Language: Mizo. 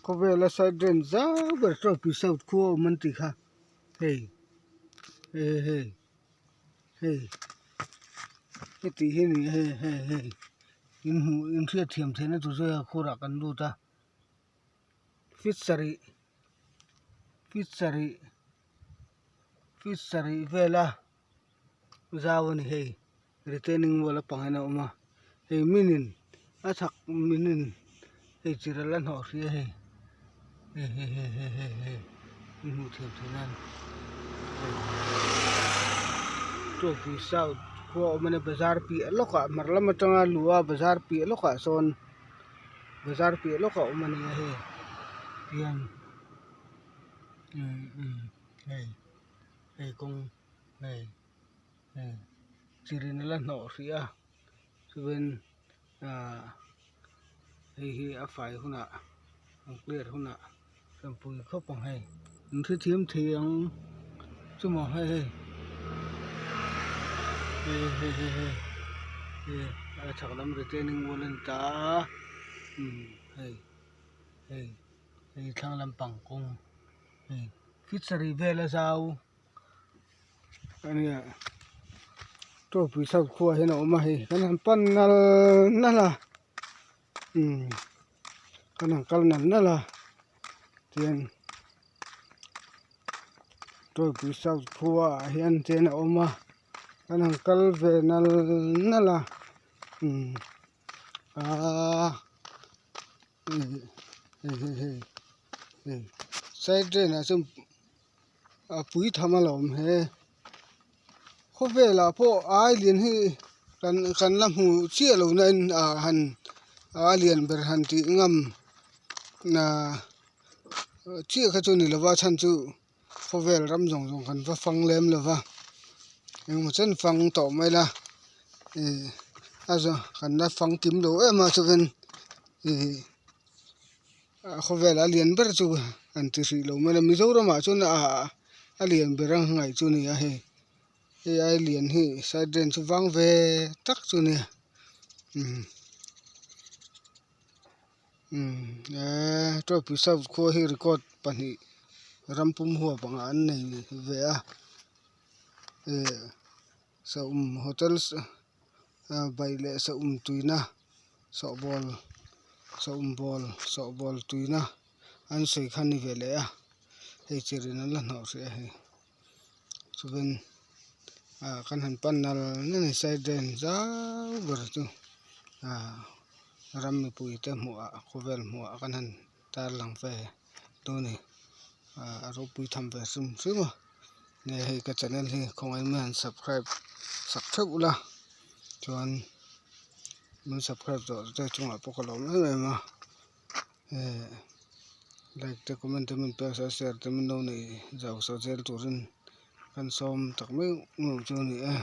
Khawvela side drain zau ber Trophy South khua awm an tih kha hei hei hei hei heti hi a ni a hei hei hei in hmuh in hriat thiam theihna tur chu hei a khurah kan lut a feet sarih feet sarih feet sarih vela zau a ni hei retaining wall a pang hian a awm a hei minin a chhak minin hei chi ral a hnawh hrih a hei hei hei hei hei hei hei in hmuh thiam theih nan hei trophy south khua a awm a nia bazar piah lawkah hmar lam atanga luh a bazar piah lawkah sawn bazar piah lawkah a awm a nia hei tihian umm umm hei hei kawng hei hei chirin a la hnawh hrih a chuan ahh hei hi a fai hunah an clear hunah rawn pui khawp ang hei an hrethiam thei ang chu maw hei hei hei hei hei hei hei a chhak lam retaining wall a ni ta a umm hei hei hei thlang lampang kawng hei feet sarih vel a zau. Ania tawpui south khua hian a awm a hei kan han pan nal nal a umm kan han kal nal nal a tian tawpui south khua ah hian tian a awm a kan han kal ve nal nal a umm aaa hei hei hei hei side drain ah chuan. A pui tham alawm he khawvelah pawh ai lian hi kan kan la hmu chiah lo na in ah han a lian ber han tih ngam ah chiah kha chu ni lova a chhan chu khawvel ram zawng zawng kan va fang lem lova engemaw chen fang tawh mai ila ih a zawng kan la fang kim lo em a chuan ih. A khawvel a lian ber chu an ti hrih lo mai a Mizoram ah chuan ah a lian ber ang ngaih chu a ni a hei hei ai lian hi side drain chu vang ve tak chu a nia umm umm eee tawpui south khua hi record pahnih rampum huap angah an nei ve a eh saum hotel baih leh saum tuina sawhbawl sawm bawl sawhbawl tuina an sawi kha a ni ve leh a hei chirin an la hnawh hrih a hei chuan ah kan han pan nal nal a ni side drain zau ber chu ah ram mipui te hmuh ah khawvel hmuh ah kan han tarlang ve dawn a ni ah a ropui tham ve hrim hrim a nge hei ka channel hi khawngaih in han subscribe sak theuh ula chuan min subscribe tawh te chungah pawh ka lawm em em a eh like te comment te min pek sak a share te min lo neih zau sak zel turin kan sawm tak meuh meuh chu a ni e.